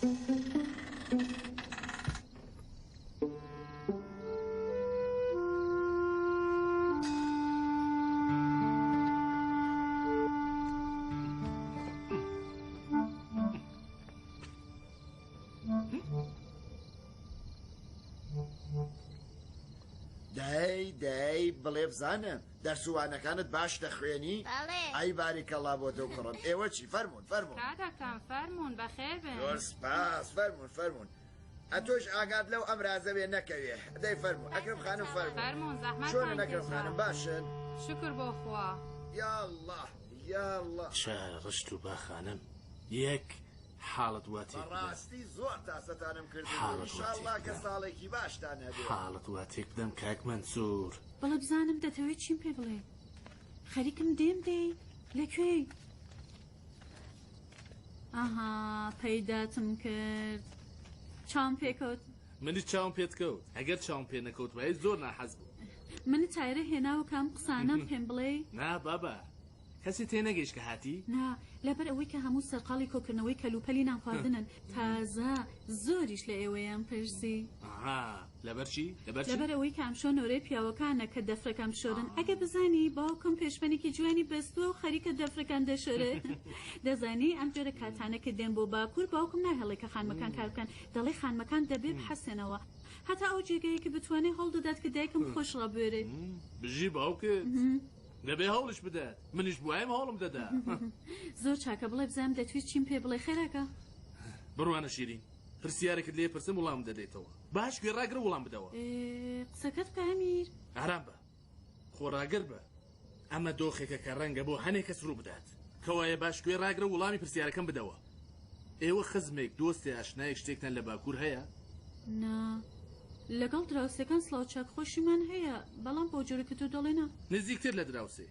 دەی دەی بڵێ بزانم دەرس و وانەکانت باش دەخوێنی؟ بەڵێ. ئەی باریکەڵا بۆ تۆ کوڕم ئێوە چی فەرموون فەرموون. کاکەکەم فەرموون بەخێر بێن. زۆر سپاس فەرموون فەرموون ئەتۆش ئاگات لەو ئەمرازە بێ نەکەوێ دەی فەرموو ئەکرم خانم فەرموون. فەرموون زەحمەتتان چۆنن ئەکرم کێشا. خانم باشن؟ شوکر بۆ خوا. یاڵڵا یاڵڵا. چا ڕشت و با خانم یەک حاڵت وا تێک بدەم. بەڕاستی زۆر تاسەتانم کردبوو حاڵت وا تێک ئیشاڵڵا کە بدەم. ساڵێکی باشتان هەبێ. حاڵت وا تێک بدەم کاک مەنسوور. بەڵێ بزانم دەتەوێ چیم پێ بڵێی خەریکم دێم دێی لە کوێی ئەها پەیداتم کرد چاوم پێکەوت. منیش چاوم پێت کەوت ئەگەر چاوم پێ نەکەوتبایە زۆر ناحەز بووم. منت تایرە هێناوە کە ئەم قسانەم پێم بڵێی؟ نا بابە کەسی تێنەگەیشت کە هاتی؟ نا، لەبەر ئەوەی کە هەموو سەرقاڵی کۆکردنەوەی کەلوپەلی نانخواردنن، تازە زۆریش لە ئێوەیان پرسی. ئەها، لەبەر چی؟ لەبەر چی؟ لەبەر ئەوەی کە ئەمشەو نۆرەی پیاوەکانە کە دەفرەکان بشۆرن. ئەگەر بزانی باوکم پێشپەنێکی جوانی بەستووە و خەریکە دەفرەکان دەشۆرێ. دەزانی ئەم جۆرە کاتانە کە دێن بۆ باکوور، باوکم ناهێڵێ کە خانمەکان کار بکەن. دەڵێ خانمەکان دەبێ بحەسێنەوە. هەتا ئەو جێگایەی کە بتوانێ هەوڵ دەدات کە دایکم خۆش ڕابوێرێ. بژی باوکت. دەبێ هەوڵیش بدات منیش بوایم هەوڵم دەدا. زۆر چاکە بڵێ بزانم دەتویست چیم پێ بڵێ خێراکە. بڕوانە شیرین پرسیارێکت لێ پرسم وڵامم دەدەیتەوە باش گوێ ڕاگرە وڵام بدەوە. قسەکەت بکە ئەمیر. ئارام بە خۆڕاگر بە ئەمە دۆخێکە کە ڕەنگە بۆ هەنێ کەس ڕوو بدات کەوایە باش گوێ ڕاگرە وڵامی پرسیارەکەم بدەوە ئێوە خزمێک دۆستێ ئاشنایەک شتێکتان لە باکوور هەیە؟ نا. لەگەڵ دراوسێکان سڵاو چاک خۆشیمان هەیە، بەڵام بەو جۆرە کە تۆ دەڵێی نا. نزیکتر لە دراوسێ.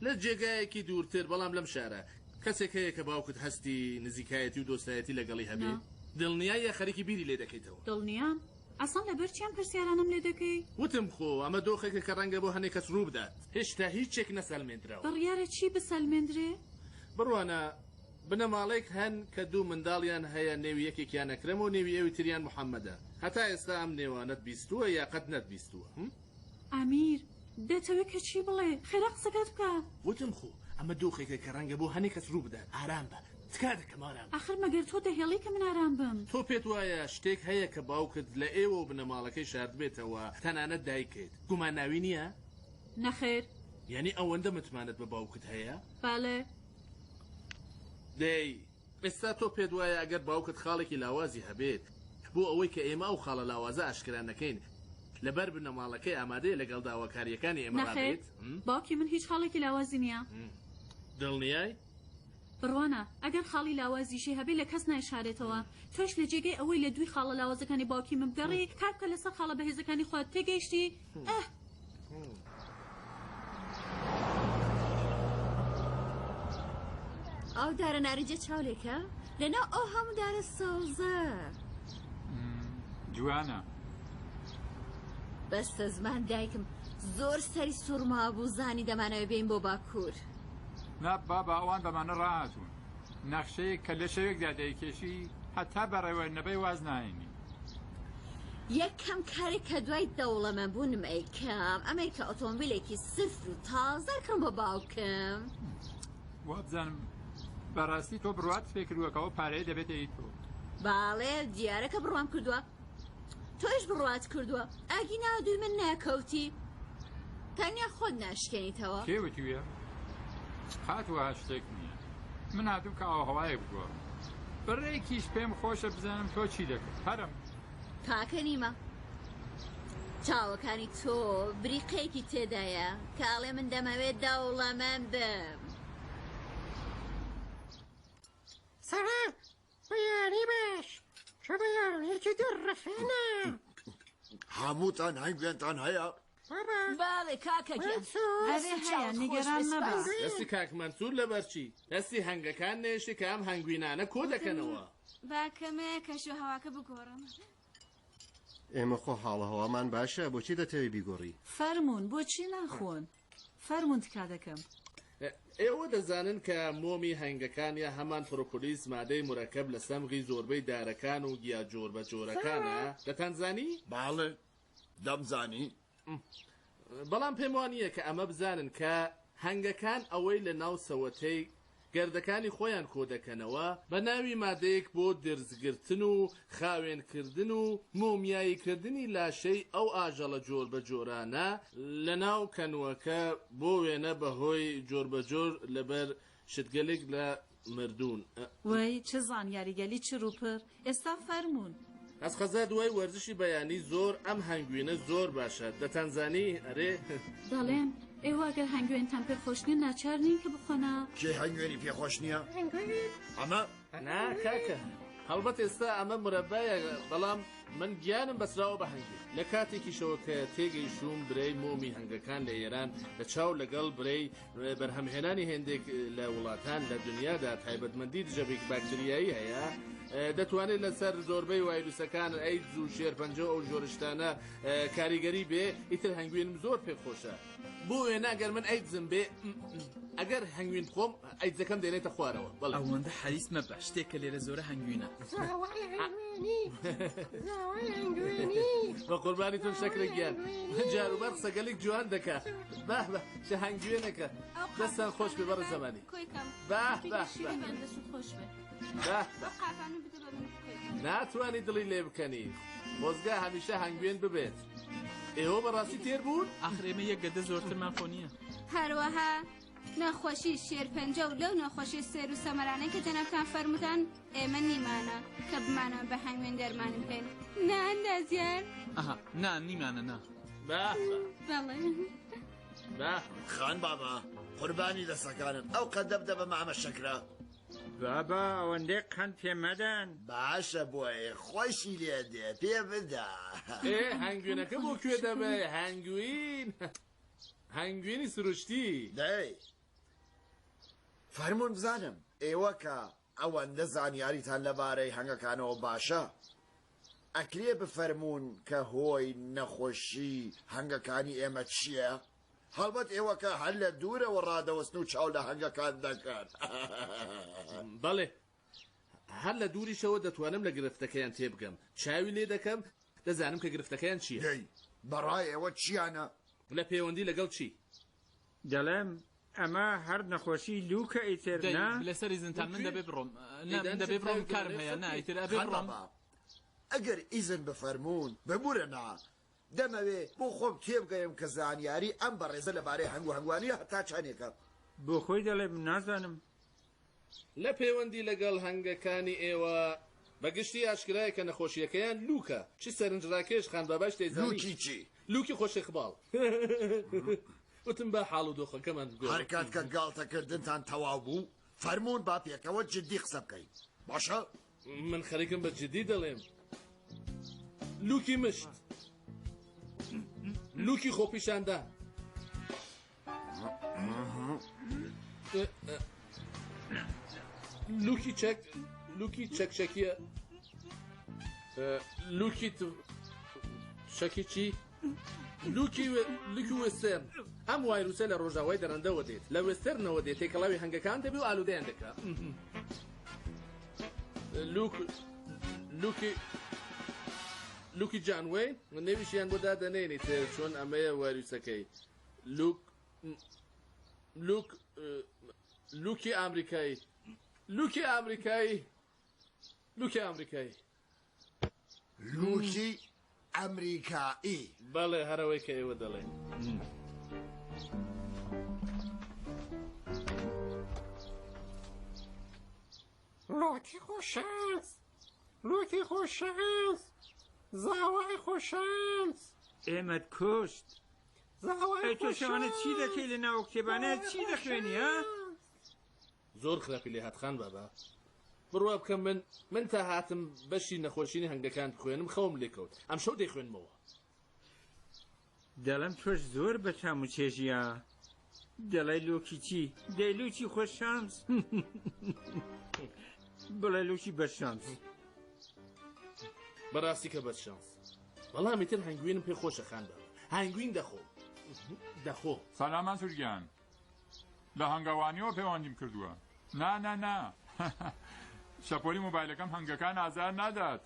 لە جێگایەکی دوورتر، بەڵام لەم شارە. کەسێک هەیە کە باوکت هەستی نزیکایەتی و دۆستایەتی لەگەڵی هەبێ؟ نا. دڵنیای یا خەریکی بیری لێ دەکەیتەوە؟ دڵنیام. ئەسڵەن لەبەر چی ئەم پرسیارانەم لێ دەکەی؟ وتم خۆ ئەمە دۆخێکە کە ڕەنگە بۆ هەنێ کەس ڕوو بدات. هێشتا هیچێک نەسەلمێندراوە. بڕیارە چی بسەلمێندرێ؟ بڕوانە، بنەماڵەیەک هەن کە دوو منداڵیان هەیە نێوی یەکێکیان ئەکرەمە و نێوی ئەوی تریان محەمەدە هەتا ئێستا ئەم نێوانەت بیستووە یا قەت نەتبیستووە هم؟ ئەمیر، دەتەوێ کە چی بڵێ؟ خێرا قسەکەت بکە. وتم خۆ ئەمە دۆخێکە کە ڕەنگە بۆ هەنێ کەس ڕوو بدات ئارام بە تکا دەکەم ئارام بە. ئاخر مەگەر تۆ دەهێڵی کە من ئارام بم؟ تۆ پێت وایە شتێک هەیە کە باوکت لە ئێوە و بنەماڵەکەی شاردبێتەوە تەنانەت دایکت؟ گوماناوی نییە؟ نەخێر. یانی ئەوەندە متمانەت بە باوکت هەیە؟ بەڵێ. دەی ئێستا تۆ پێت وایە ئەگەر باوکت خاڵێکی لاوازی هەبێت بۆ ئەوەی کە ئێمە ئەو خاڵە لاوازە ئاشکرا نەکەین لەبەر بنەماڵەکەی ئامادەیە لەگەڵ داواکارییەکانی ئێمە نەخێر ڕابێت؟ باوکی من هیچ خاڵێکی لاوازی نییە. دڵنیای؟ بڕوانە ئەگەر خاڵی لاوازیشی هەبێ لە کەس نایشارێتەوە. تۆش لە جێگەی ئەوەی لە دووی خاڵە لاوازەکانی باوکی من بگەڕێی کار بکە لەسەر خاڵە بەهێزەکانی خۆت تێگەیشتی؟ ئه. ئەو دارە نارنجە چاولێکە لەناو ئەو هەموو دارە سەوزە. جوانە. بەستە زمان دایکم زۆر سەری سوڕمابوو زانی دەمانەوێ بێین بۆ باکوور. نا بابە ئەوان بەمانە ڕاهاتوون. نەخشەیەک کە لە شەوێکدا دەیکێشی هەتا بەڕێوە نەبەی واز ناهێنی. یەکەم کارێک کە دوای دەوڵەمەند بوونم ئەیکەم ئەمەیە کە ئۆتۆمبیلێکی سفر و تازە کڕم بۆ باوکم. وابزانم بەڕاستی تۆ بڕوات پێ کردووە کە ئەو پارەیە دەبێتە هی تۆ. باڵێ دیارە کە بڕوام کردووە. تۆیش بڕوات کردووە ئەگینا دووی من ناکەوتی. تەنیا خۆت ناشکێنیتەوە. کێ وتویە؟ قات وەها شتێک نییە. من هاتووم کە ئاوهەوایەک بگۆڕم. بڕێکیش پێم خۆشە بزانم تۆ چی دەکەی. هەرم. کاکە نیمە. چاوەکانی تۆ بریقەیەکی تێدایە کە ئەڵێ من دەمەوێت دەوڵەمەند بم. سەڵام بە یاری باش چ بە یارییەکی دڵڕفێنە. هەمووتان هەنگوێنتان هەیە؟ بەڵێ کاکە گیان. ئەرێ هەیە نیگەران مەبە. دەستی کاک مەنسور لەبەر چی دەستی هەنگەکان نێشتی کە ئەم هەنگوینانە کۆ دەکەنەوە؟ با کەمێ کەش و هەواکە بگۆڕم. ئێمە خۆ حاڵەهەوامان باشە بۆچی دەتەوێ بیگۆڕی؟ فەرموون بۆچی ناخۆن؟ فەرموون تکا دەکەم. ئێوە دەزانن کە مۆمی هەنگەکان یا هەمان پرۆپۆلیس مادەی مورەکەب لە سەمغی زۆربەی دارەکان و گیا جۆربەجۆرەکانە؟ دەتانزانی؟ بەڵێ، دەمزانی. بەڵام پێم وا نییە کە ئەمە بزانن کە هەنگەکان ئەوەی لە ناو سەوەتەی گردەکانی خۆیان کۆدەکەنەوە بە ناوی مادەیەک بۆ درزگرتن و خاوێنکردن و مۆمیاییکردنی لاشەی ئەو ئاژەڵە جۆربەجۆرانە لە ناو کەنووەکە بۆ وێنە بە هۆی جۆربەجۆر لەبەر شتگەلێک لە مردوون. وەی چ زانیاریگەلی چر و پر. ئێستا فەرموون. ئەز قەزا دوای وەرزشی بەیانی زۆر ئەم هەنگوینە زۆر باشە دەتانزانی ئەرێ. دەڵێم ئێوە گەر هەنگوێنتان پێ خۆش نیە ناچار نین کە بخۆنە. کێ هەنگوێنی پێ خۆش نیە؟ ئەمە؟ نا کاکە هەڵبەت ئێستا ئەمە مرەبایە بەڵام من گیانم بەسراوە بە هەنگوین لە کاتێکیشەوە کە تێگەیشتووم برەی مۆمی هەنگەکان لە ئێران لە چاو لەگەڵ برەی بەرهەمهێنانی هێندێک لە وڵاتان لە دنیادا تایبەتمەندی دژە باکتریایی هەیە، دەتوانێت لەسەر زۆربەی وایروسەکان ئەیدز و شێرپەنجە و ئەو جۆرە شتانە کاریگەری بێ، ئیتر هەنگوینم زۆر پێ خۆشە. بۆ وێنە ئەگەر من ئەیدزم بێ ئەگەر هەنگوین بخۆم ئەیدزەکەم دێنێتە خوارەوە. بەڵێ. ئەوەندە حەریس مەبە، شتێک کە لێرە زۆرە هەنگوینە. زاوای هەنگوینی، زاوای هەنگوینی. بە قوربانی تۆم شەکرە گیان، جاروبار قسەگەلێک جوان دەکا. باه باه چه هەنگوێنەکە دەستان خۆش بێ بەڕێز زەمانی باه باه باه ناتوانی دڵی لێ بکەنی خۆزگا هەمیشە هەنگوێن ببێت ئێوە بەڕاستی تێر بوون ئاخر ئێمە یەک گەدە زۆرترمان خۆ نییە هەروەها نەخۆشی شێرپەنجە و لەو نەخۆشی سێر و سەمەرانەی کە جەنابتان فەرمووتان ئێمە نیمانە کە بمانەوە بە هەنگوێن دەرمانی بکەین نا ئەندازیار ئەها نا نیمانە نا بەڵێ خان بابا قوربانی دەسەکانت ئەو قەندە بدە بە مامە شەکرە. بابا ئەوەندەی قەند پێ مەدەن. باشە بۆیە خۆشی لێ دێ پێ بدە. ئێ هەنگوینەکە بۆ کوێ دەبەی هەنگوین هەنگوینی سروشتی. دەی فەرموون بزانم ئێوە کە ئەوەندە زانیاریتان لەبارەی هەنگەکانەوە باشە ئەکرێ بفەرموون کە هۆی نەخۆشی هەنگەکانی ئێمە چییە؟ هەڵبەت ئێوە کە هەر لە دوورەوە ڕادەوەستن و چاو لە هەنگەکان دەکەن. بەڵێ، هەر لە دووریشەوە دەتوانم لە گرفتەکەیان تێبگەم. چاوی لێ دەکەم، دەزانم کە گرفتەکەیان چییە. دەی، بە ڕای ئێوە چییانە؟ لە پێوەندی لەگەڵ چی؟ دەڵێم ئەمە هەر نەخۆشی لووکە ئیتر دەی نا؟ لەسەر ئیزنتان من دەبێ بڕۆم. نا من دەبێ بڕۆم کارم هەیە نا ئیتر ئەبێ خان بڕۆم. بابا ئەگەر ئیزن بفەرموون ببورە نا دەمەوێ بۆ خۆم تێبگەیەم کە زانیاری ئەم بەڕێزە لەبارەی هەنگ و هەنگوانییە هەتا چەندێکە. بۆ خۆی دەڵێ من نازانم. لە پەیوەندی لەگەڵ هەنگەکانی ئێوە بە گشتی ئاشکرایە کە نەخۆشییەکەیان لووکە. چ سەرنجڕاکێش خان باباش دەیزانی. لووکی چی؟ لووکی خۆشئیقباڵ. وتم با حاڵ و دۆخەکەمان بگۆڕین. هەر کات کە گاڵتەکردنتان تەواو بوو، فەرموون با پێکەوە جدی قسە بکەین. باشە؟ من خەریکم بە جدی دەڵێم. لووکی مشت. لووکی خۆپیشاندان. لوکی چەک لوکی چەکچەکیە لوکی چەکی چی؟ لوکی لوکی وێسترن ئەم وایروسە لە ڕۆژاوای دەرەندەوە دێت لە وێسترنەوە دێت تێکەڵاوی هەنگەکان دەبێ و ئالوودەیان دەکا لوک لوکی لوکی جانوەی نێویشیان بۆ دادەنێنیت چۆن ئەمەیە وایروسەکەی لوک لوک لوکی ئامریکایی لوکی ئامریکایی لوکی ئامریکایی لوکی ئەمریکایی بەڵێ هەرەوەی کە ئێوە دەڵێن. لوکی خۆشانس لوکی خۆشانس زاوای خۆشانس ئێمەت کوشت زاوای ئەی تۆ شەوانە چی خۆشانس دەکەی لە ناو کتێبانە چی دەخوێنی ها؟ زۆر خراپی لێ هات خان بابا بڕوا بکە من من تا هاتم بەشی نەخۆشینی هەنگەکان بخوێنم خەوم لێ کەوت ئەمشەو دەیخوێنمەوە. دەڵێم تۆش زۆر بەتام و چێژی ها دەڵێی لۆکی چی دەی لوکی خۆش شانس بڵێ لوکی بەد شانس. بەڕاستی کە بەد شانس بەڵام ئیتر هەنگوینم پێ خۆشە خان بابا هەنگوین دەخۆم دەخۆم. سلام مەنسوور گیان. لە هەنگەوانیەوە پەیوەندیم کردووە. نا نا نا شەپۆلی مۆبایلەکەم هەنگەکان ئازار نادات.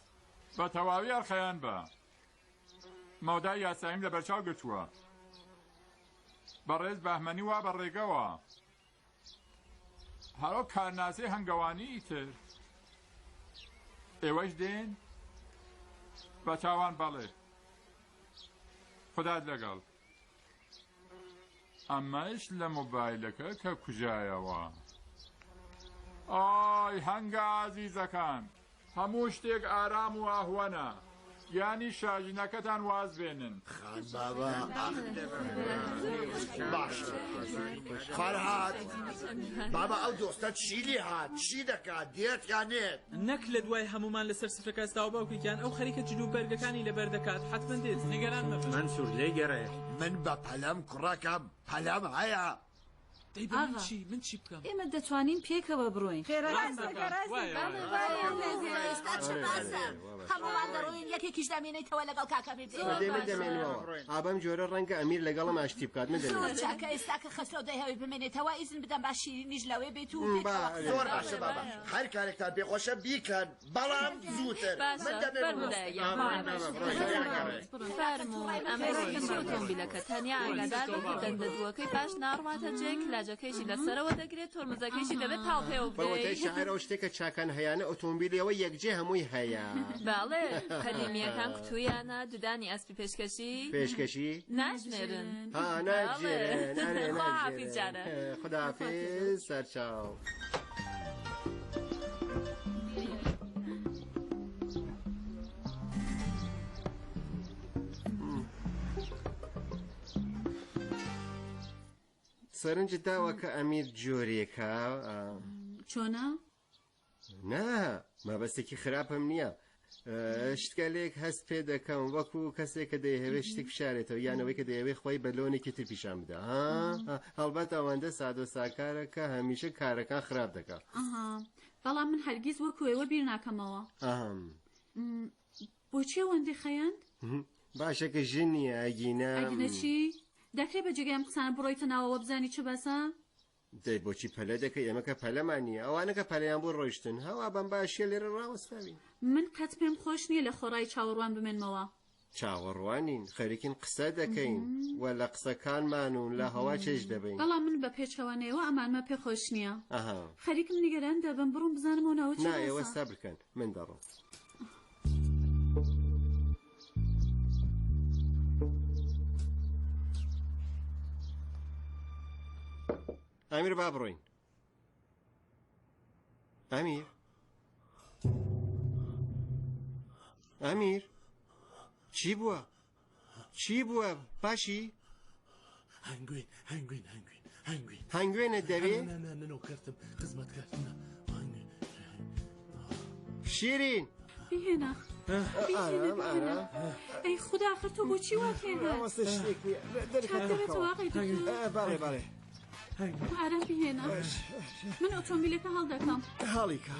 بە تەواوی ئەرخەیان بە. مەودای یاساییم لەبەرچاو گرتووە. بەڕێز بەهمەنی وا بە ڕێگەوە. هەرۆ کارناسی هەنگەوانی ئیتر. ئێوەش دێن؟ بە چاوان بەڵێ. خودات لەگەڵ. ئەمەش لە مۆبایلەکە کە کوژایەوە. ئای هەنگە ئازیزەکان هەموو شتێک ئارام و ئاهوەنە یانی شاژنەکەتان واز بێنن. خان بابا باشە فەرهاد بابا ئەو دۆستە چی لێ هات چی دەکات دێت یان نێت؟ نەک لە دوای هەموومان لەسەر سفرەکە هەستاوە باوکە گیان ئەو خەریکە جل و بەرگەکانی لەبەر دەکات حەتمەن دێت نیگەران مەبن. مەنسوور لێی گەڕێ. من بە پەلەم کوڕەکەم پەلەم هەیە. دەی بە من ئاغا چی من چی بکەم؟ ئێمە دەتوانین پێکەوە بڕۆین. ڕاست دەکا ڕاست دەکا. ئێستا چ باسە هەموومان دەڕۆین یەکێکیش دەمێنێتەوە لەگەڵ کاک ئەمیر دێین. دەی من دەمێنمەوە. ئا بەم جۆرە ڕەنگە ئەمیر لەگەڵم ئاشتی بکات من زۆر دەمێنمەوە. چاکە ئێستا کە خەسرەو دەیهەوێ بمێنێتەوە ئیزن بدەن با شیرینیش لەوێ بێت و با پێکەوە ئەرێ. قسە زۆر بکەن. باشە بابا هەر کارێکتان پێخۆشە بیکەن بەڵام زووتر من باشە دەمێنمەوە. فەرموو دایە گیان بڕۆین. فەرموون ئەمە ڕێکەکەی ئۆتۆمبیلەکە تەنیا ئاگادار بە کە دەندە دووەکەی پاش ناڕواتە جێ کلاجەکەیشی لەسەرەوە دەگرێت تۆرمزەکەیشی دەبێت پاڵ پێوە بە وتەی بدەی. شاعیر ئەو شتێک کە چاکان هەیانە ئۆتۆمبیلی ئەوە یەکجێ هەمووی هەیە. بەڵێ قەدیمییەکان کوتوویانە ددانی ئەسپی پێشکەشی پێشکەشی ناژمێرن. ها بەڵێ ناژێرن ئەرێ خواحافیز ناژێرن جارە. خوداحافیز سەرچاو. سەرنجت داوە کە ئەمیر جۆرێکە؟ چۆنە؟ نا، مەبەستێکی خراپم نییە. شتگەلێک هەست پێ دەکەم وەکو کەسێک کە دەیهەوێت شتێک بشارێتەوە یان ئەوەی کە دەیەوێت خۆی بە لۆنێکی تر پیشان بدا. ها؟ هەڵبەت ئەوەندە سادە و ساکارە کە هەمیشە کارەکان خراپ دەکا. ئەها، بەڵام من هەرگیز وەکو ئێوە بیر ناکەمەوە. ئەهم. بۆچی ئەوەندەی خەیاند؟ باشە کە ژن نییە، ئەگینا. ئەگینا چی؟ دەکرێ بە جێگای ئەم قسانە بڕۆیتە ناوەوە بزانی چ باسە؟ دەی بۆچی پەلە دەکەی؟ ئێمە کە پەلەمان نییە، ئەوانە کە پەلەیان بوو ڕۆیشتن. هەوا بەم باشیە لێرە ڕاوەستاوین. من قەت پێم خۆش نییە لە خۆڕایی چاوەڕوان بمێنمەوە. چاوەڕوانین، خەریکین قسە دەکەین و لە قسەکانمان و لە هەوا چێژ دەبەین. بەڵام من بە پێچەوانەیەوە ئەمانمە پێ خۆش نییە. ئەها. خەریکم نیگەران دەبم، بڕۆم بزانم ئەو ناوە چ نا، ئێوە باسە. سەبر کەن، من دەڕۆم. ئەمیر با بڕۆین. ئەمیر ئەمیر چی بووە؟ چی بووە؟ باشی؟ هەنگوین هەنگوین هەنگوین هەنگوین هەنگوێنت دەوێ؟ نا نا نا نۆکەرتم خزمەتکارتم نا هەنگوین شیرین بیهێنە بیهێنە بیهێنە ئەی خودا ئاخر تۆ بۆچی وات لێ هات؟ مامۆستا شتێک نییە چاک دەبێتەوە ئاغای دکتۆر؟ بەڵێ بەڵێ ئارام بیهێنە من ئۆتۆمبیلەکە هەڵدەکەم. هەڵیکە.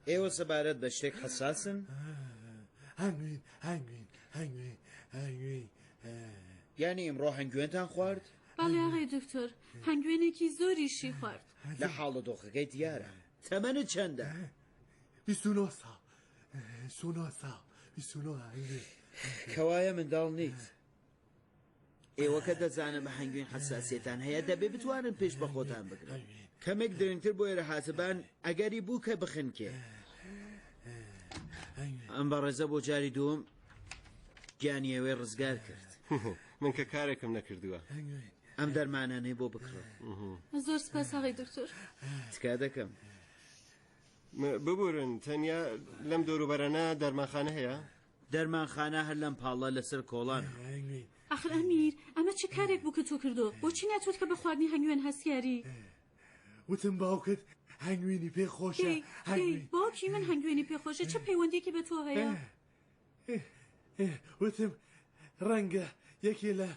ئێوە سەبارەت بە شتێک حەساسن؟ هەنگوین هەنگوین هەنگوین هەنگوین یانی ئیمڕۆ هەنگوێنتان خوارد؟ بەڵێ ئاغای دکتۆر، هەنگوێنێکی زۆریشی خوارد. لە حاڵ و دۆخەکەی دیارە. تەمەنت چەندە؟ 29 ساڵ 29 ساڵ 29 هەنگوین. کەوایە منداڵ نیت. ئێوە کە دەزانن بە هەنگوین حەساسیەتان هەیە دەبێ بتوانن پێش بە خۆتان بگرن. کەمێک درەنگتر بۆ ئێرە هاتبان ئەگەری بوو کە بخنکێ. ئەم بەڕێزە بۆ جاری دووەم گیانی ئێوەی ڕزگار کرد. من کە کارێکم نەکردووە. ئەم دەرمانانەی بۆ بکڕن. زۆر سپاس ئاغای دکتۆر. تکا دەکەم. ببورن تەنیا لەم دەوروبەرانە دەرمانخانە هەیە؟ دەرمانخانە هەر لەم پاڵە لەسەر کۆڵانە. ئاخر ئەمیر ئەمە چ کارێک بوو کە تۆ کردو؟ بۆچی ناتوت کە بە خواردنی هەنگوێن هەستیاری؟ وتم باوکت هەنگوینی پێ خۆشە. دەی، دەی، باوکی من هەنگوێنی پێ خۆشە، چ پەیوەندیەکی بە تۆ هەیە؟ وتم ڕەنگە یەکێ لە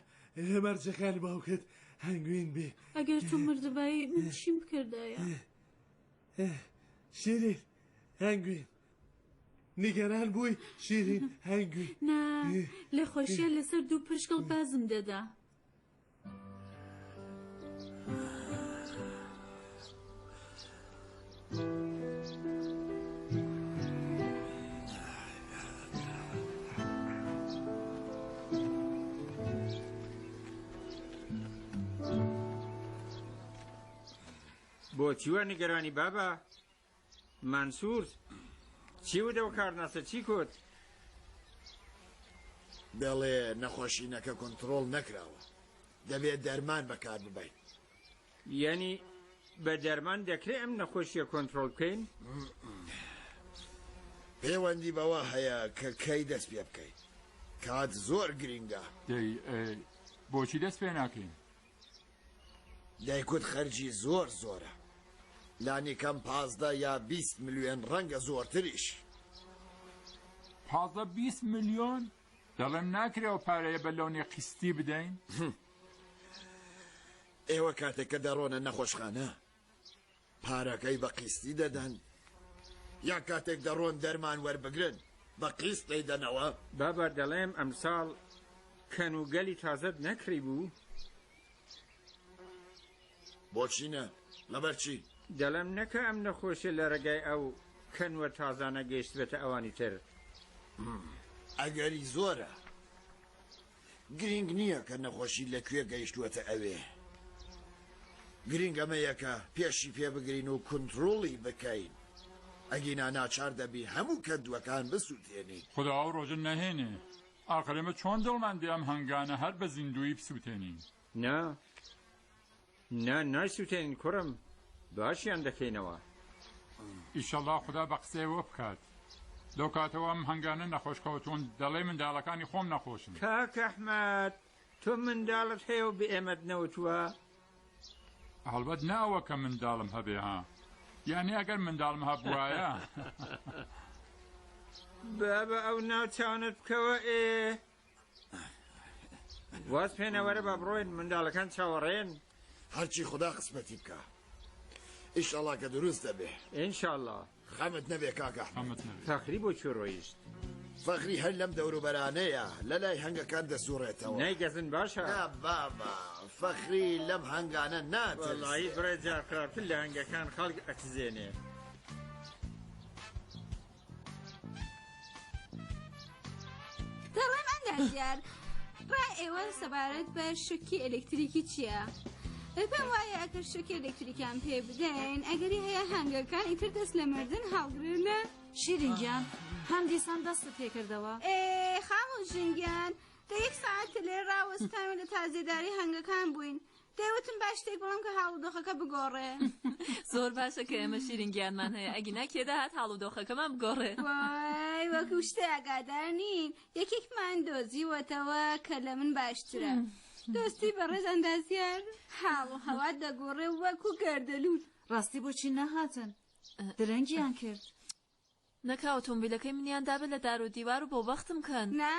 مەرجەکانی باوکت هەنگوین بێ. ئەگەر تۆ مردبایی من چیم بکردایە؟ شیرین هەنگوین نیگەران بووی شیرین هەنگوین؟ نا، لە خۆشیان لەسەر دوو پرشکڵ بازم دەدا. بۆچی وا نیگەرانی بابا؟ مەنسوور چی وت ئەو کارناسە چی کوت؟ دەڵێ نەخۆشینەکە کۆنتڕۆڵ نەکراوە دەبێ دەرمان بەکار ببەین. یانی بە دەرمان دەکرێ ئەم نەخۆشیە کۆنتڕۆڵ بکەین؟ پەیوەندی بەوە هەیە کە کەی دەست پێ بکەین. کات زۆر گرینگە. دەی بۆچی دەست پێ ناکەین؟ دەیکوت خەرجی زۆر زۆرە. لانیکەم 15 یا 20 ملیۆن ڕەنگە زۆرتریش. 15 20 ملیۆن؟ دەڵێم ناکرێ ئەو پارەیە بە لۆنی قیستی بدەین؟ ئێوە کاتێک کە دەڕۆنە نەخۆشخانە پارەکەی بە قیستی دەدەن؟ یا کاتێک دەڕۆن دەرمان وەربگرن بە قیست دەیدەنەوە؟ بابا دەڵێم ئەمساڵ کەن و گەلی تازەت نەکڕی بوو؟ بۆچی نا؟ لەبەر چی؟ دەڵێم نەکا ئەم نەخۆشیە لە ڕێگای ئەو کەنوە تازانە گەیشتبێتە ئەوانی تر. ئەگەری زۆرە. گرینگ نییە کە نەخۆشی لە کوێ گەیشتووەتە ئەوێ. گرینگ ئەمەیە کە پێشی پێ بگرین و کونتروڵی بکەین. ئەگینا ناچار دەبین هەموو کەندووەکان بسووتێنین. خودا ئەو ڕۆژە نەهێنێ. ئاخر ئێمە چۆن دڵمان دێ ئەم هەنگانە هەر بە زیندوویی بسووتێنین؟ نا، نا نایسووتێنین کوڕم، باشیان دەکەینەوە. ئیشەڵا خودا بە قسەی ئەوە بکات. لەو کاتەوە ئەم هەنگانە نەخۆش کەوتوون، دەڵێی منداڵەکانی خۆم نەخۆشن. کاک ئەحمەد تۆ منداڵت هەیە و بە ئێمەت نەوتووە؟ هەڵبەت نە ئەوە کە منداڵم هەبێ ها، یانی ئەگەر منداڵم هەبوایە. بابە ئەو ناوچانەت بکەوە ئێ. واز پێنە وەرە با بڕۆین منداڵەکان چاوەڕێن. هەرچی خودا قسمەتی بکا ئیشەڵا کە دروست دەبێ. ئینشاڵا. خەمت نەبێ کاک ئەحمەد. فەخری بۆ کوێ ڕۆیشت؟ فەخری هەر لەم دەوروبەرانەیە لە لای هەنگەکان دەسوڕێتەوە. نەیگەزن باشە؟ نا بابە فەخری لەم هەنگانە ناترسێ. وەڵایی بڕێ جار خراپتر لە هەنگەکان خەڵک ئەکزێنێ. دەڵێم ئەندازیار ڕای ئێوە سەبارەت بە شوکی ئەلکتریکی چییە؟ پێم وایە ئەگەر شوکی ئەلکتریکیان پێ بدەین ئەگەری هەیە هەنگەکان ئیتر دەست لە مردن هەڵگرن. شیرین گیان هەم دیسان دەستت پێکردەوە؟ ئێ خاڵۆ ژین گیان دە یەک سەعات لێرە ڕاوەستاوین و لە تازیەداری هەنگەکان بووین. دەیوتم با شتێک بڵێم کە حاڵودۆخەکە بگۆڕێ. زۆر باشە کە ئێمە شیرین گیانمان هەیە ئەگینا کێ دەهات حاڵودۆخەکەمان بگۆڕێ. وای وەکو شتێ ئاگادار نین یەکێکمان دۆزیوەتەوە کە لە من باشترە. دۆستی بەڕێز ئەندازیار حاڵ و هەوا دەگۆڕێ وەکو گەردەلوول. ڕاستی بۆچی نەهاتن؟ درەنگیان کرد. نەکا ئۆتۆمبیلەکەی منیان دابێت لە دار و دیوار و بۆ بەختم کەن. نا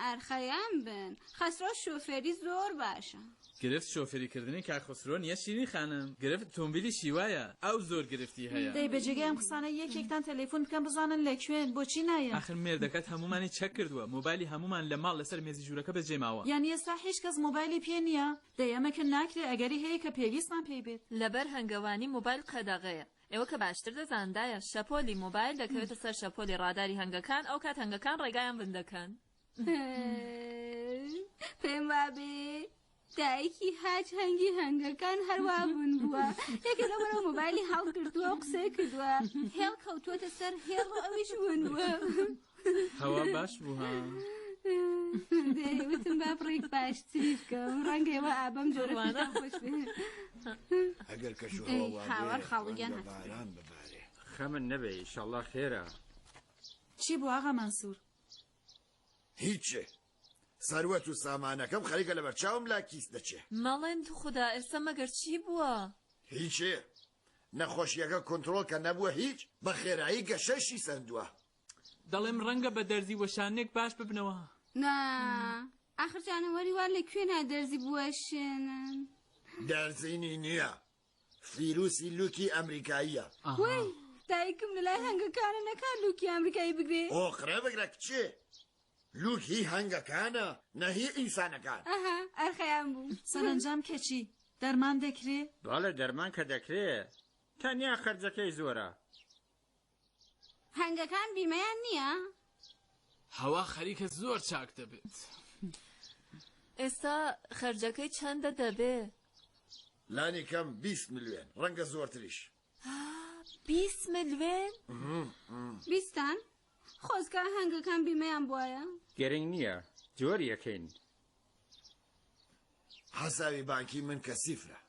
ئەرخەیان بن خەسرۆ شۆفێری زۆر باشە. گرفت شۆفێری کردنی کاک خەسرۆ نیە شیرین خانم گرفت ئۆتۆمبیلی شیوایە ئەو زۆر گرفتی هەیە. دەی بە جێگای ئەم قسانە یەکێکتان تەلەیفون بکەن بزانن لە کوێن بۆچی نایەن. ئاخر مێردەکەت هەموومانی چەک کردووە مۆبایلی هەموومان لە ماڵ لەسەر مێزی ژوورەکە بەجێ ماوە. یانی ئێستا هیچ کەس مۆبایلی پێ نیە؟ دەی ئەمە کە ناکرێ ئەگەری هەیە کە پێویستمان پێی بێت. لەبەر هەنگەوانی مۆبایل قەدەغەیە. ئێوە کە باشتر دەزانن دایە، شەپۆلی مۆبایل دەکەوێتە سەر شەپۆلی ڕاداری هەنگەکان، ئەوکات هەنگەکان ڕێگایان بن دەکەن. پێم وابێ دایکی هاج هەنگی هەنگەکان هەروا بوون بووە یەکێ لەو بەرەو مۆبایلی هەڵگرتووە و قسەی کردووە هێڵ کەوتووەتە سەر هێڵ و ئەویش ون بووە. هەوا باش بوو ها. دەی وتم با بڕێک باشتری بکەم ڕەنگە ئێوە ئابەم جۆرە وانە. خۆش بێ. ئەگەر کەش و ئەی هەوا وا هاوار بێ خاڵو گیان ڕەنگە هات. باران ببارێ. خەمت نەبێ ئیشەڵا خێرە. چی بوو ئاغا مەنسوور؟ هیچێ. سەروەت و سامانەکەم خەریکە لەبەرچاوم لا کیس دەچێ. مەڵێن توخودا ئێستا مەگەر چی بووە؟ هیچێ. نەخۆشییەکە کونترۆڵ کە نەبووە هیچ، بە خێرایی گەشەشی سەندووە. دەڵێم ڕەنگە بە دەرزی وەشانێک باش ببنەوە. نا ئاخر جانەوەری وا لە کوێ نا دەرزی بوەشێنن. دەرزینی نییە فیروسی لوکی ئەمریکاییە. وەی دایکم لەلای هەنگەکانە نەکا لوکی ئەمریکایی بگرێ. ئۆقرە بگرە کچێ لوک هی هەنگەکانە نە هی ئینسانەکان. ئەها ئەرخەیان بوو. سەرەنجام کەچی دەرمان دەکرێ؟ بەڵێ دەرمان کە دەکرێ تەنیا خەرجەکەی زۆرە. هەنگەکان بیمەیان نییە؟ هەوا خەریکە زۆر چاک دەبێت. ئێستا خەرجەکەی چەندە دەبێ؟ لانی کەم 20 ملیۆن ڕەنگە زۆرتریش. 20 ملیۆن؟ بیستان؟ خۆزگا هەنگەکان بیمەیان بوایە. گرنگ نییە جۆریەکەین. حەساوی بانکی من کە سیفرە.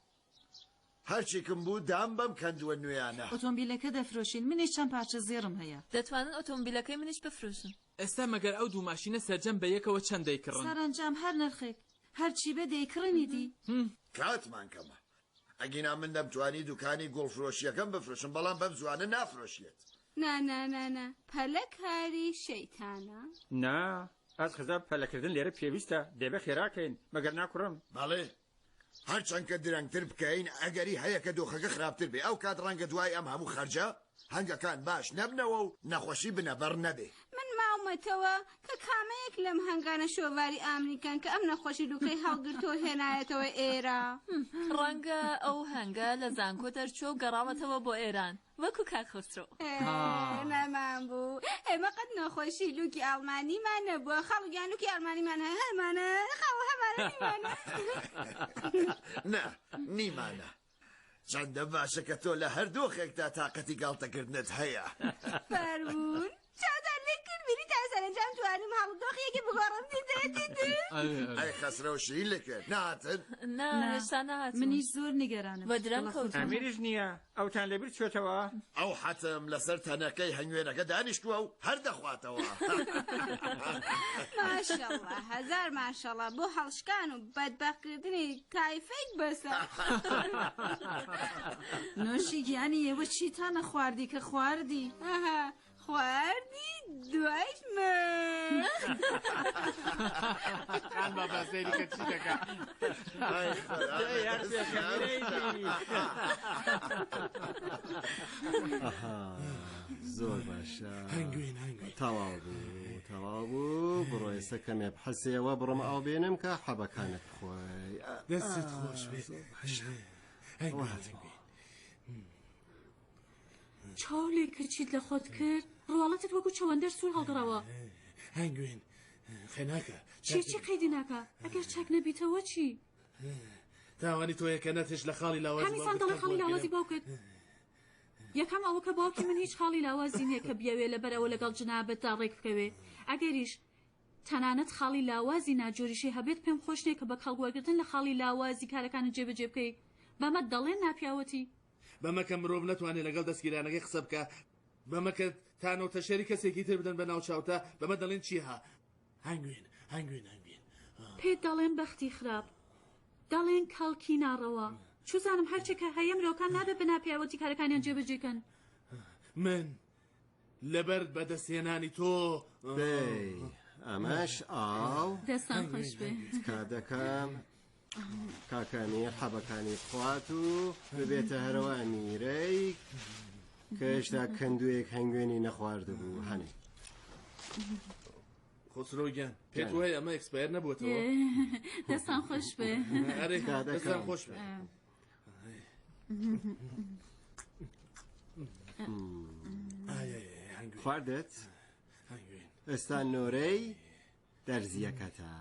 هەرچیکم بوو دام بەم کەندووە نوێیانە. ئۆتۆمبیلەکە دەفرۆشین منیش چەند پارچە زێڕم هەیە. دەتوانن ئۆتۆمبیلەکەی منیش بفرۆشن. ئێستا مەگەر ئەو دوو ماشینە سەرجەم بە یەکەوە چەند دەیکڕن؟ سەرەنجام هەر نرخێک هەرچی بێ دەیکڕین ئیدی. کاتمان کەمە ئەگینا من دەمتوانی دوکانی گوڵفرۆشیەکەم بفرۆشم بەڵام بەم زوانە نافرۆشیەت. نا نا نا نا پەلە کاری شەیتانە. نا ئەزخزا پەلەکردن لێرە پێویستە دەبێ خێراکەین مەگەر نا کوڕم؟ بەڵێ هەرچەند کە درەنگتر بکەین ئەگەری هەیە کە دۆخەکە خراپتر بێ ئەو کات ڕەنگە دوای ئەم هەموو خەرجە هەنگەکان باش نەبنەوە و نەخۆشی بنەبڕ نەبێ. من ماومەتەوە کە کامەیەک لەم هەنگانە شۆڤاری ئامریکان کە ئەم نەخۆشی لوکەی هەڵگرتووە هێنایەتەوە ئێرە. ڕەنگە ئەو هەنگە لە زانکۆ دەرچووە و گەڕاوەتەوە بۆ ئێران وەکو کاک خەسرەو. نەمان بوو ئێمە قەت نەخۆشی لوکی ئاڵمانیمان نەبووە خاڵو گیان لوکی ئاڵمانیمان هەیە هەمانە خاڵو هەمانە نیمانە. نا نیمانە چەندە باشە کە تۆ لە هەر دۆخێکدا تاقەتی گاڵتەکردنت هەیە. فەرموون چاوتان لێ کرد بینی تا سەرەنجام توانیم هەڵدۆخیەکی بگۆڕم دیدە دیدە. ئەی خەسرەو شیرین لە کوێن نەهاتن؟ نا هێشتا نەهاتوون. منیش زۆر نیگەرانم. وە درەنگ کەوتوون. ئەمیریش نییە ئەوتان لەبیر چۆتەوە؟ ئەو حەتم لەسەر تەنەکەی هەنگوێنەکە دانیشتووە و هەر دەخواتەوە. ماشەڵا هەزار ماشەڵا بۆ هەڵشکان و بەدبەختکردنی تایفەیک بەسە. نۆشی گیانی ئێوە چیتانە خواردی کە خواردی؟ ئەها خواردی دوایش مرد. خان بابا سەیری کە چی دەکا. ئەها زۆر باشە هەنگوین هەنگوین تەواو بوو تەواو بوو بڕۆ ئێستا کەمێ بحەسێەوە بڕۆم ئاو بێنم کە حەبەکانت بخۆی دەستت خۆش بێ هەنگوین هەنگوین چاو لێ کرد چیت لە خۆت کرد ڕواڵەتت وەکو چەوەندەر سوور هەڵگەڕاوە. هەنگوین خێناکە چی چی قەیدی ناکا ئەگەر چاک نەبیتەوە چی؟ تاوانی تۆیە کە نەتهێشت لە خاڵی لاوازی هەمیسان باوکت دەڵێ کەڵک خاڵی لاوازی وەرگرم. باوکت یەکەم ئەوە کە باوکی من هیچ خاڵی لاوازی نییە کە بیەوێ لەبەر ئەوە لەگەڵ جنابتدا ڕێک بکەوێ ئەگەریش تەنانەت خاڵی لاوازی ناجۆریشی هەبێت پێم خۆش نییە کە بە کەڵک وەرگرتن لە خاڵی لاوازی کارەکانت جێبەجێ بکەی بەمە دەڵێن ناپیاوەتی. بەمە کە مرۆڤ نەتوانێ لەگەڵ دەستگیرانەکەی قسە بکا، بەمە کە تانە و تەشەری کەسێکی تر بدەن بە ناو چاوتا، بەمە دەڵێن چی ها؟ هەنگوین، هەنگوین، هەنگوین. پێت دەڵێم بەختی خراپ، دەڵێن کەڵکی ناڕەوا. چوزانم هەرچێ کە هەیە مرۆکان نابێ بە ناپیاوەتی کارەکانیان جێبەجێ کەن. من لەبەر بەدەستهێنانی تۆ. دەی ئەمەش ئاو. دەستان خۆش بێ. تکا دەکەم کاکە ئەمیر حەبەکانی بخوات و ببێتە هەرەوە ئەمیرەی کە هێشتا کەندوویەک هەنگوێنی نەخواردبوو هەنێ. خۆسرۆ گیان پێت وایە ئەمە ئێکسپایەر نەبووەتەوە؟ دەستان خۆش بێ. ئەرێ دەستان خۆش بێ. خواردت؟ ئێستا نۆرەی دەرزیەکەتە.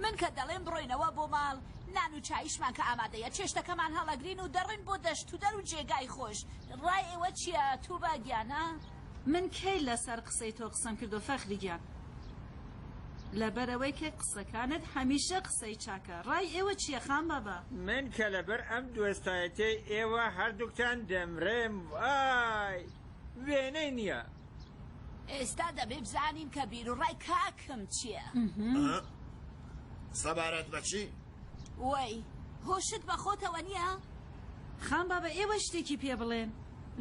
من کە دەڵێم بڕۆینەوە بۆ ماڵ نان و چاییشمان کە ئامادەیە چێشتەکەمان هەڵەگرین و دەڕۆین بۆ دەشت و دەر و جێگای خۆش ڕای ئێوە چییە توبا گیان ها؟ من کەی لەسەر قسەی تۆ قسەم کردوە فەخری گیان لەبەرئەوەی کە قسەکانت هەمیشە قسەی چاکە ڕای ئێوە چیە خان بابا؟ من کە لەبەر ئەم دۆستایەتیەی ئێوە هەردووکتان دەمرم وای وێنەی نیە. ئێستا دەبێ بزانین کە بیروڕای کاکم چیە. سەبارەت بە چی؟ وەی هۆشت بە خۆتەوە نیە؟ خان بابا ئێوە شتێکی پێ بڵێن.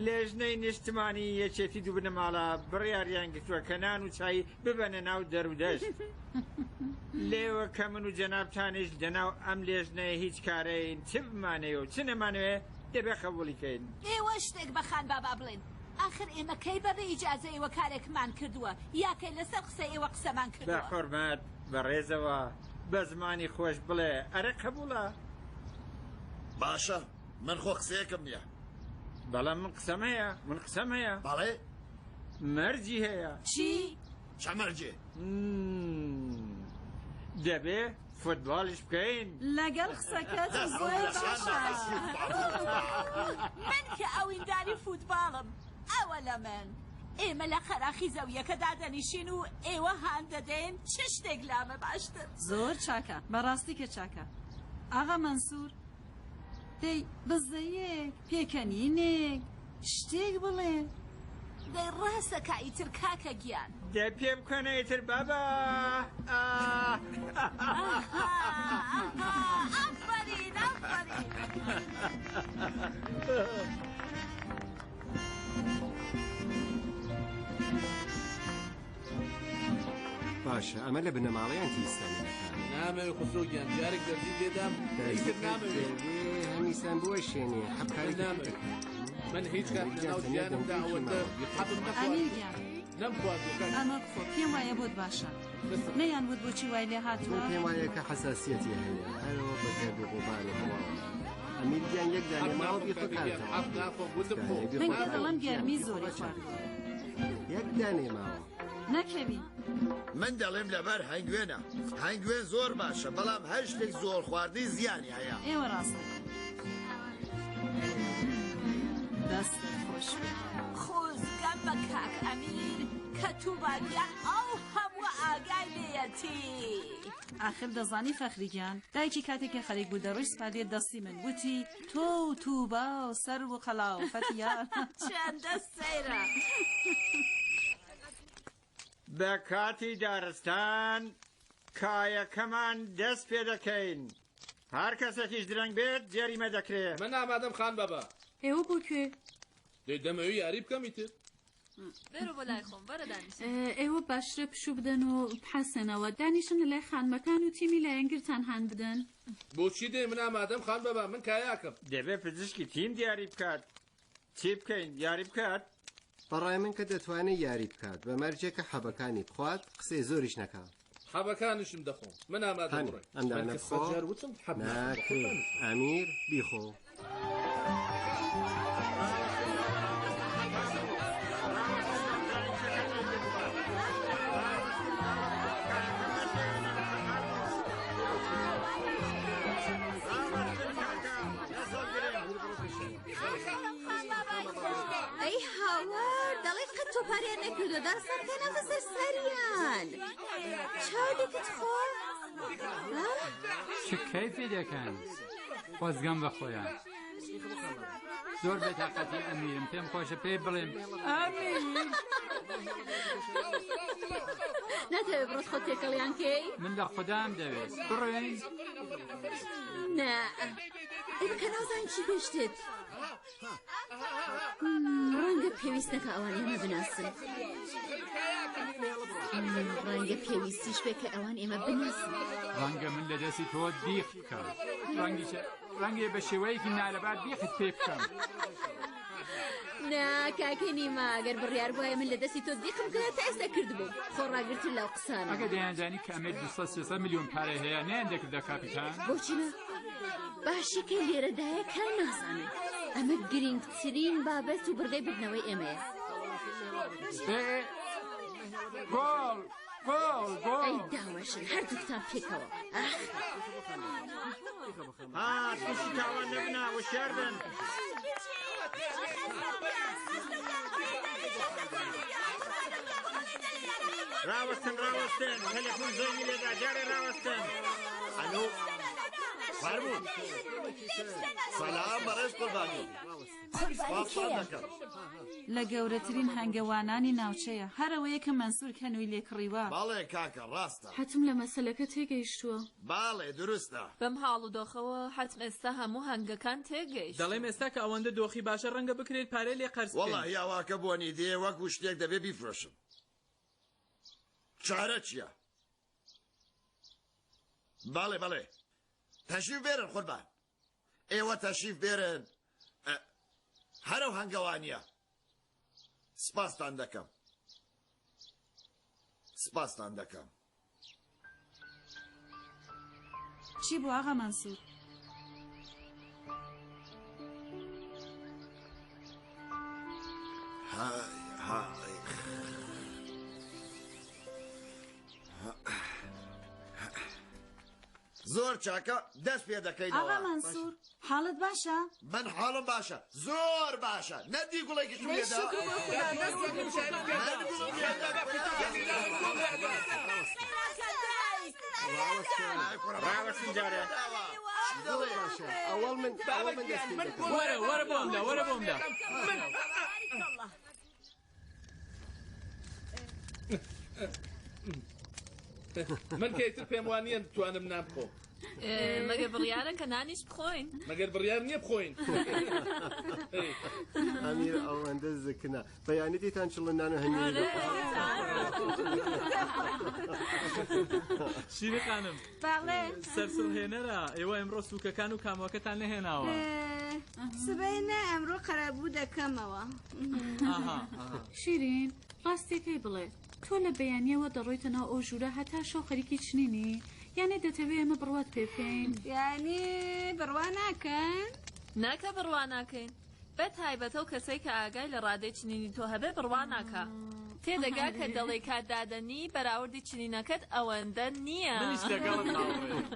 لێژنەی نیشتمانی یەکێتی دوو بنەماڵە بڕیاریان گرتووە کە نان و چای ببەنە ناو دەرودەشت. لێوە کە من و جەنابتانیش لەناو ئەم لێژنەیە هیچ کارەین، چ بمانەوێ و چ نەمانەوێ دەبێ قەبووڵی کەین. ئێوە شتێک بە خان بابا بڵێن. ئاخر ئێمە کەی بەبێ ئیجازەی ئێوە کارێکمان کردووە یا کەی لەسەر قسەی ئێوە قسەمان بە کردووە؟ حورمەت، بە ڕێزەوە، بە زمانی خۆش بڵێ ئەرێ قەبووڵە؟ باشە، من خۆ قسەیەکم نییە. بەڵام من قسەم هەیە، من قسەم هەیە. بەڵێ؟ مەرجی هەیە. چی؟ چە مەرجێ؟ دەبێ فوتباڵیش بکەین. لەگەڵ قسەکەت زۆر باشە. من کە ئەوینداری فوتباڵم، ئەوە لە من. ئێمە لە قەراخی زەوییەکە دادەنیشین و ئێوە هان دەدەین، چ شتێک لامە باشتر؟ زۆر چاکە، بەڕاستی کە چاکە. ئاغا مەنسوور، دەی بزەیەک، پێکەنینێک، شتێک بڵێ. دەی ڕاستە کا ئیتر کاکە گیان. دە پێ بکەنە ئیتر بابا. ئافەرین ئافەرین. باشە ئەمە لە بنەماڵەی ئەنتی ئیسلامیەکانە. نامەوێ خسرۆ گیان جارێک دەرزی لێدام ئیتر نامەوێ. هەمیسان بوەشێنێ حەبکاری نامەوێ. من هیچ کات لەناو ژیانمدا ئەوەندە حەبم ئەمیر نەخواردووە گیان نەمخواردووە کاکە. ئەمە بخۆ پێم وایە بۆت باشە. نەیان وت بۆچی وای لێ من هاتووە؟ پێم وایە کە حەساسیەتی هەیە هەرەوە بە گەرد و غوبار و هەواوە. ئەمیر گیان یەک دانێ حەب ماوە ناخۆم بیخۆ کاکە گیان کارتەوە. حەب ناخۆم وتم خۆ. دانێ بیخۆ من کە کارتەوە. دەڵێم گەرمی زۆری بیخۆ خواردووە. یەک دانێ ماوە. نەکەوی. من دەڵێم لەبەر هەنگوێنە. هەنگوێن زۆر باشە بەڵام هەر شتێک زۆر خواردنی زیانی هەیە. ئێوە ڕاست دەکەن. دەستت خۆش بێ. خۆزگەم بە کاک ئەمیر کە توبا گیان ئەو هەمووە ئاگای لێیەتی. ئاخر دەزانی فەخری گیان دایکی کاتێک کە خەریک بوو دەڕۆیشت سپاردیە دەستی من وتی تۆ و توبا و سەرو و قەلاوفەت یار. چەندە سەیرە. بە کاتی دارستان کایەکەمان دەست پێ دەکەین. هەر کەسێکیش درەنگ بێت جەریمە دەکرێ. من ئامادەم خان بابا. ئێوە بۆ کوێ؟ دەی دەمەوێ یاری بکەم ئیتر. بێرە بۆ لای خۆم وەرە دانیشە. ئێوە باشترە پشوو بدەن و بحەسێنەوە دانیشن لە لای خانمەکان و تیمی لایەنگرتان هان بدەن. بۆچی دێ من ئامادەم خان بابا من کایاکەم. دەبێ پزیشکی تیم دیاری بکات. چی بکەین یاری بکات؟ بەڕای من کە دەتوانێت یاری بکات بە مەرجێک کە حەبەکانی بخوات قسەی زۆریش نەکا. حەبەکانیشم دەخۆم من ئامادەم هەنێ بڕۆین. ئەم من دانە کە بخۆ سەد جار وتم حەب ناخۆم ناکرێ بەخۆتانیش. ئەمیر بیخۆ. ئەی هاوار دەڵێ قەت تۆپاریان نەکردووە دارستانەکە ناتە سەر سەریان چاودێکت خۆ چ کەیفی دەکەن خۆزگەم بە خۆیان زۆر بێتاقەتی ئەمیرم پێم خۆشە پێی بڵێم ئەمیر ناتەوێ بڕۆت خۆت تێکەڵیان کەی من لە خودام دەوێت بڕۆین نا ئەی بکە نازانین چی پێشتێت ڕەنگە پێویست نەکا ئەوان ئێمە بناسن. ڕەنگە پێویستیش بێ کە ئەوان ئێمە بناسن. ڕەنگە من لە دەستی تۆ دیخ بکەم. ڕەنگیشە ڕەنگێ بە شێوەیەکی نالەبار دیخت پێ بکەم. نا کاکە نیما گەر بڕیار بوایە من لە دەستی تۆ دیقم کرا تا ئێستا کردبووم. خۆ ڕاگرتن لەو قسانە. ئەگەر دەیانزانی کە ئەمیر 200 300 میلیۆن پارەی هەیە نەیاندەکردە کاپیتان؟ بۆچی نا؟ باشە کە لێرەدایە کار نازانن. ئەمە گرنگترین بابەت و بڕگەی بردنەوەی ئێمەیە. گۆڵ گۆڵ گۆڵ. ئەی داوەشن هەردووکتان پێکەوە. ئاخ. ها تووشی تاوان نەبنا وشیار بن. ڕاوەستن ڕاوەستن تەلەفۆن زەنگی لێدا جارێ ڕاوەستن. ئەلۆ. فەرموون. سەلام بەڕێز قوربانی. قوربانی کێیە؟ لە گەورەترین هەنگەوانانی ناوچەیە. هەر ئەوەیە کە مەنسوور کەنووی لێ کڕیوە. بەڵێ کاکە ڕاستە. حەتم لە مەسەلەکە تێگەیشتووە. بەڵێ دروستە. بەم حاڵ و دۆخەوە حەتم ئێستا هەموو هەنگەکان تێگەیشتوون. دەڵێم ئێستا کە ئەوەندە دۆخی باشە ڕەنگە بکرێت پارەی لێ قەرز بکەین. وەڵاهی ئەواکە بۆنی دێ وەکوو شتێک دەبێ بیفرۆشم. چارە چییە؟ بەڵێ بەڵێ تەشریف بێرن قوربان ئێوە تەشریف بێرن هەرەو هەنگەوانیە سپاستان دەکەم سپاستان دەکەم. چی بوو ئاغا مەنسوور؟ های های زۆر چاکە دەست پێ دەکەینەوە. ئاغا مەنسوور حاڵت باشە؟ من حاڵم باشە زۆر باشە نەدی گوڵێکیشم دەی لێدا شوکر بۆ خودا دەستت من گوڵم لێدا ڕاوەستن جارێ. زۆر باشە ئەوەڵ من ئەوەڵ من دەست پێ دەکەم. وەرە وەرە بۆم لا وەرە بۆم لا. من کە ئیتر پێم وا نییە بتوانم نان بخۆم. مەگەر بڕیارە کە نانیش بخۆین؟ مەگەر بڕیار نییە بخۆین؟ ئەمیر ئەوەندە زکنە بەیانی دیتان چڵە نان و هەنگوینی دەخۆن. شیری خانم بەڵێ. سەرسوڕهێنەرە ئێوە ئەمڕۆ سووکەکان و کامۆکەتان نەهێناوە. سبەی نا ئەمڕۆ قەرەبوو دەکەمەوە. ئاها ئاها. شیرین ڕاستیەکەی بڵێ تۆ لە بەیانیەوە دەڕۆیتە ناو ئەو ژوورە هەتا شەو خەریکی چنینی یانێ دەتەوێ ئێمە بڕوات پێ بکەین؟ یانی بڕوا ناکەن؟ نا کە بڕوا ناکەین بە تایبەت ئەو کەسەی کە ئاگای لە ڕادەی چنینی تۆ هەبێ بڕوا ناکا تێدەگا کە دەڵێی کات دادەنی بەراوردی چنینەکەت ئەوەندە نییە. منیش لەگەڵت هاوڕێم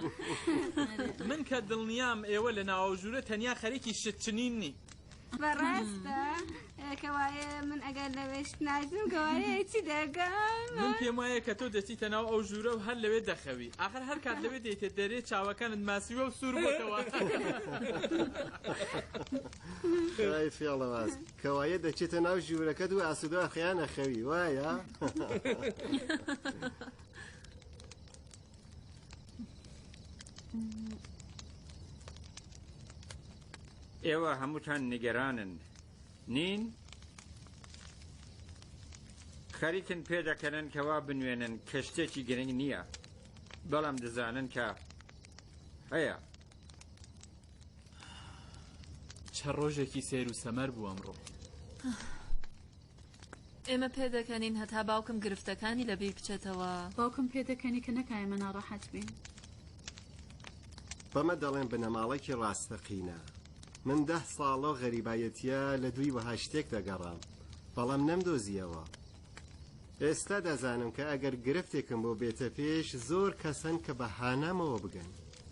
من کە دڵنیام ئێوە لە ناو ئەو ژوورە تەنیا خەریکی شت چنین نین. بەڕاستە کەوایە من ئەگەر لەوێ شت ناچنم کەوایە چی دەکەم؟ من پێم وایە کە تۆ دەچیتە ناو ئەو ژوورە و هەر لەوێ دەخەوی ئاخر هەر کات لەوێ دێیتە دەرێ چاوەکانت ماسیوە و سوور بۆتەوە. ئای فێڵەواز کەوایە دەچێتە ناو ژوورەکەت و ئاسوودە ئەخەیان ئەخەوی وایە؟ ئێوە هەمووتان نیگەرانن نین؟ خەریکن پێدەکەنن کە وا بنوێنن کە شتێکی گرنگ نییە، بەڵام دەزانن کە هەیە. چە ڕۆژێکی سەیر و سەمەر بوو ئەمڕۆ. ئێمە پێدەکەنین هەتا باوکم گرفتەکانی لەبیر بچێتەوە. باوکم پێدەکەنی کە نەکا ئێمە ناڕەحەت بین. بەمە دەڵێن بنەماڵەکی ڕاستەقینە. من دە ساڵە غەریبایەتییە لە دووی وەها شتێک دەگەڕام، بەڵام نەمدۆزییەوە. ئێستا دەزانم کە ئەگەر گرفتێکم بۆ بێتە پێش، زۆر کەس هەن کە بە هانامەوە بگەن.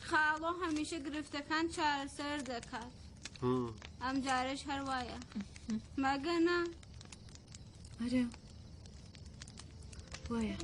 خاڵۆ هەمیشە گرفتەکان چارەسەر دەکات. ئەم جارەش هەر وایە. مەگە نا؟ ئەرێ وایە.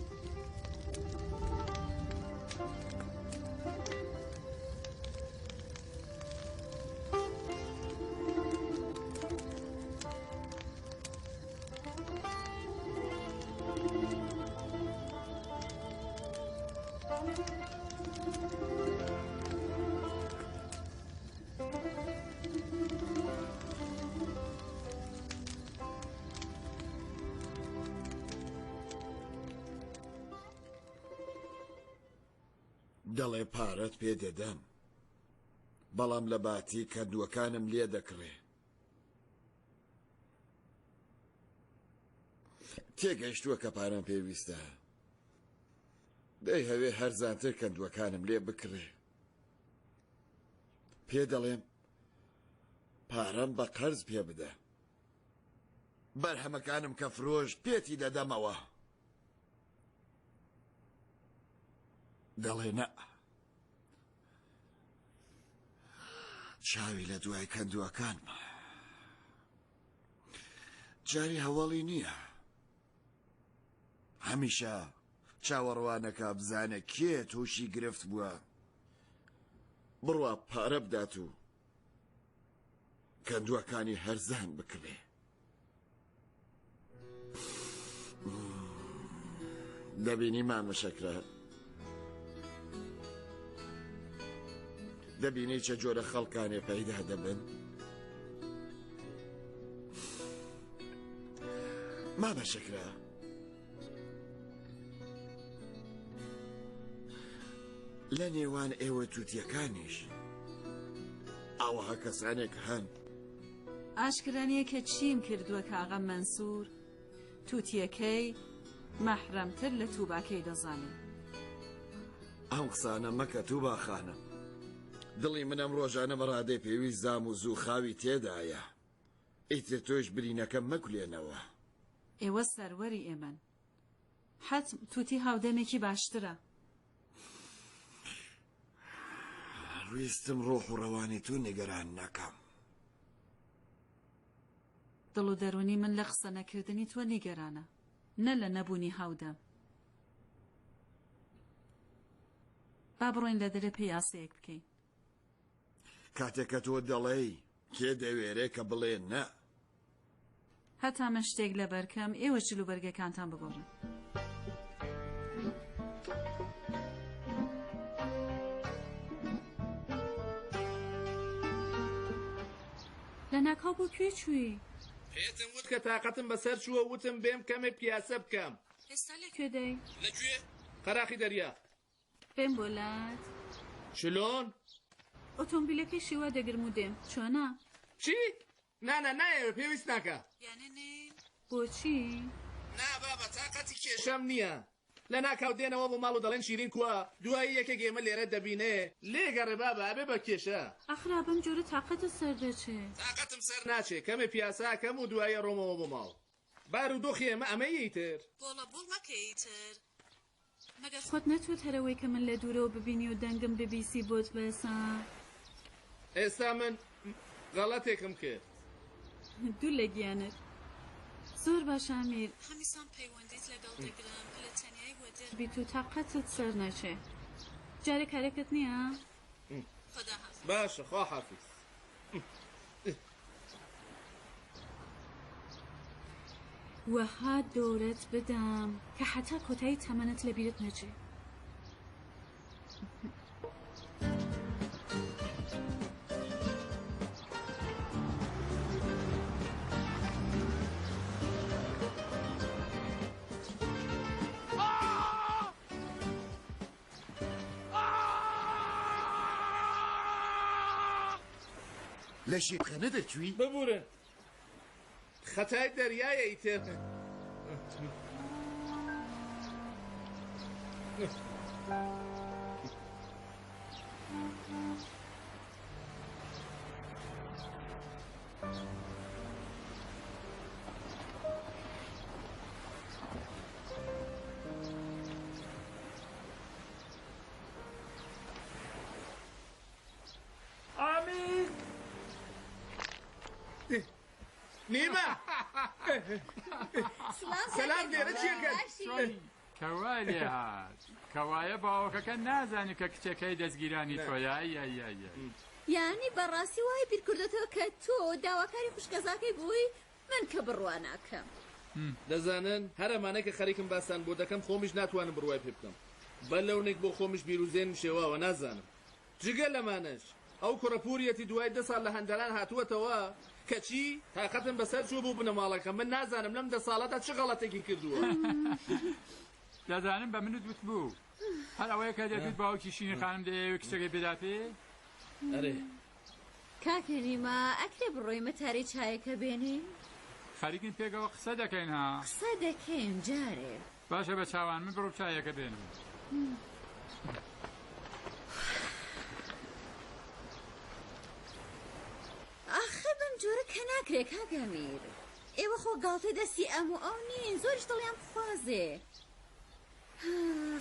دەڵێ پارەت پێ دەدەم بەڵام لە باتی کەندووەکانم لێ دەکڕێ تێگەیشتووە کە پارەم پێویستە دەیهەوێ هەرزانتر کەندووەکانم لێ بکڕێ پێ دەڵێم پارەم بە قەرز پێ بدە بەرهەمەکانم کە فرۆشت پێتی دەدەمەوە دەڵێ نە چاوی لە دوای کەندووەکانمە جاری هەواڵی نییە هەمیشە چاوەڕوانەکە بزانە کێ تووشی گرفت بووە. بڕوا پارە بدات و کەندووەکانی هەرزان بکرێ. دەبینی مامە شەکرە دەبینی چە جۆرە خەڵکانێ پەیدا دەبن مامە شەکرە لە نێوان ئێوە تووتیەکانیش ئاوەها کەسانێک هەن. ئاشکرا نییە کە چیم کردووە کە ئاغا مەنسوور تووتیەکەی مەحرەمتر لە تووباکەی دەزانێ. ئەم قسانە مەکە تووبا خانم. دڵی من ئەم ڕۆژانە بە ڕادەی پێویست زام و زووخاوی تێدایە. ئیتر تۆیش برینەکە مەکولێنەوە. ئێوە سەروەری ئێمەن. حەتم تووتی هاودەمێکی باشترە. ویستم ڕۆح و ڕەوانی تۆ نیگەران نەکەم. دڵ و دەروونی من لە قسە نەکردنی تۆ نیگەرانە، نە لە نەبوونی هاودەم. با بڕۆین لە دەرێ پێیاسەیەک بکەین. کاتێک کە تۆ دەڵێی، کێ دەوێرێ کە بڵێ نە؟ هەتا من شتێک لەبەر کەم، ئێوەش جلوبەرگەکانتان بگۆڕن. لەناکاو بۆ کوێ چووی؟ پێتم وت کە تاقەتم بەسەر چووە و وتم بێم کەمێک پیاسە بکەم. ئێستا لە کوێ دای؟ لە کوێ؟ قەراخی دەریا. بێم بۆ لات؟ چلۆن؟ ئۆتۆمبیلەکەی شێوا دەگرم و دێم. چۆنە؟ چی؟ نا نا نایەوێ پێویست ناکا. یانێ نێین؟ بۆچی؟ نا بابە تاقەتی کێشەم نییە. لەناکاو دێنەوە بۆ ماڵ و دەڵێن شیرین کوا؟ دوایی یەکێک ئێمە لێرە دەبینێ. لێگەڕێ بابە ئەبێ بە کێشە. ئاخر بەم جۆرە تاقەتت سەر دەچێ. تاقەتم سەر ناچێ کەمێ پیاسە ئەکەم و دوایی ئەڕۆمەوە بۆ ماڵ. بارودۆخی ئێمە ئەمەیە ئیتر. بۆڵە بۆڵ مەکە ئیتر. مەگەر خۆت نەتوت هەر ئەوەی کە من لە دوورەوە ببینی و دەنگم ببیسی بۆت بەسە؟ ئێستا من غەڵەتێکم کرد. دوور لە گیانت. زۆر باشە ئەمیر. هەمیسان پەیوەندیت لەگەڵ دەگرم کە لە تەنیایی وەدەر بیت و تاقەتت سەر نەچێ. جارێ کارێکت نییە؟ خوداحافیز. باشە خواحافیز. وەها دەورەت بدەم کە هەتا کۆتایی تەمەنت لە بیرت نەچێ. لە شێتخانە دەرچووی؟ ببورن خەتای دەریایە ئیتر. ئامین نیمە سلام لێرە چیەکەن؟ کەوا لێ هات کەوایە باوەکەکە نازانێت کە کچەکەی دەستگیرانی تۆیە ئەی یانی بەڕاستی وای بیرکردۆتەوە کە تۆ داواکاری خوشکەزاکەی بووی من کە بڕوا ناکەم. دەزانن هەر ئەمانەی کە خەریکم باستان بۆ دەکەم خۆمیش ناتوانم بڕوای پێ بکەم بە لەونێک بۆ خۆمیش بیر و زێنم شێواوە نازانم جگە لەمانەش ئەو کوڕە پوریەتی دوای دە ساڵ لە هەندەران هاتووەتەوە کەچی تاقەتم بەسەر چووە بۆ بنەماڵەکەم من نازانم لەم دە ساڵەدا چ غەڵەتێکی کردووە. دەزانم بە منت وتبوو هەر ئەوەیە کە دەتوت باوکی شیرین خانم دەیەوێ کچەکەی پێداتێ؟ ئەرێ. کاکە نیما ئەکرێ بڕۆی متارەی چایەکە بێنین؟ خەریکین پێکەوە قسە دەکەین ها. قسە دەکەین جارێ. باشە بە چاوان من بڕۆ چایەکە بێنم. ئاخر بەم جۆرە کە ناکرێ کاک ئەمیر. ئێوە خۆ گاڵتەی دەستی ئەم و ئەو نین زۆریش دڵیان بخوازێ.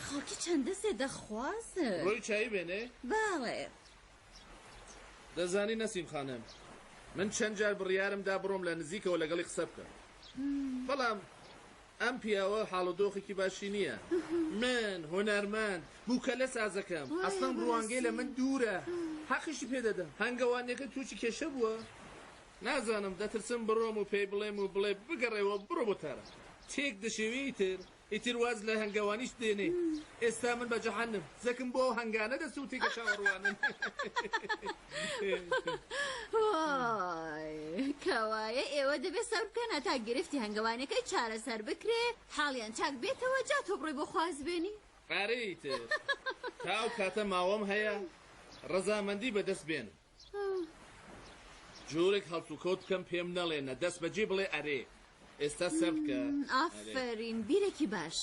خەڵکی چەند دەسێ دەخوازن. ڕۆی چایی بێنێ؟ بەڵێ. دەزانی نەسیم خانم من چەند جار بڕیارم دا بڕۆم لە نزیکەوە لەگەڵی قسە بکەم بەڵام ئەم پیاوە حاڵ و دۆخێکی باشی نییە من هونەرمەند بووکەلە سازەکەم ئەسڵەن ڕوانگەی لە من دوورە. حەقیشی پێ دەدەم. هەنگەوانیەکە تووشی کێشە بووە. نازانم، دەترسم بڕۆم و پێی بڵێم و بڵێ بگەڕێوە بڕۆ بۆ تاران. تێک دەشێوێ ئیتر. ئیتر واز لە هەنگەوانیش دێنێ. ئێستا من بە جەحەنم. زەکم بۆ ئەو هەنگانە دەسووتێ کە چاوەڕوانن. وای، کەوایە ئێوە دەبێ سەبر بکەن هەتا گرفتی هەنگەوانیەکەی چارەسەر بکرێ، حاڵیان چاک بێتەوە جا تۆ بڕۆی بۆ خوازبێنی. ئارێ ئیتر تا ئەو کاتە ماوەم هەیە ڕەزامەندی بەدەست بێنم. جۆرێک هەڵسوکەوت بکەم پێم نەڵێ نە، دەست بەجێ بڵێ ئەرێ. ئێستا سەبر بکە. ئافەرین، بیرێکی باش.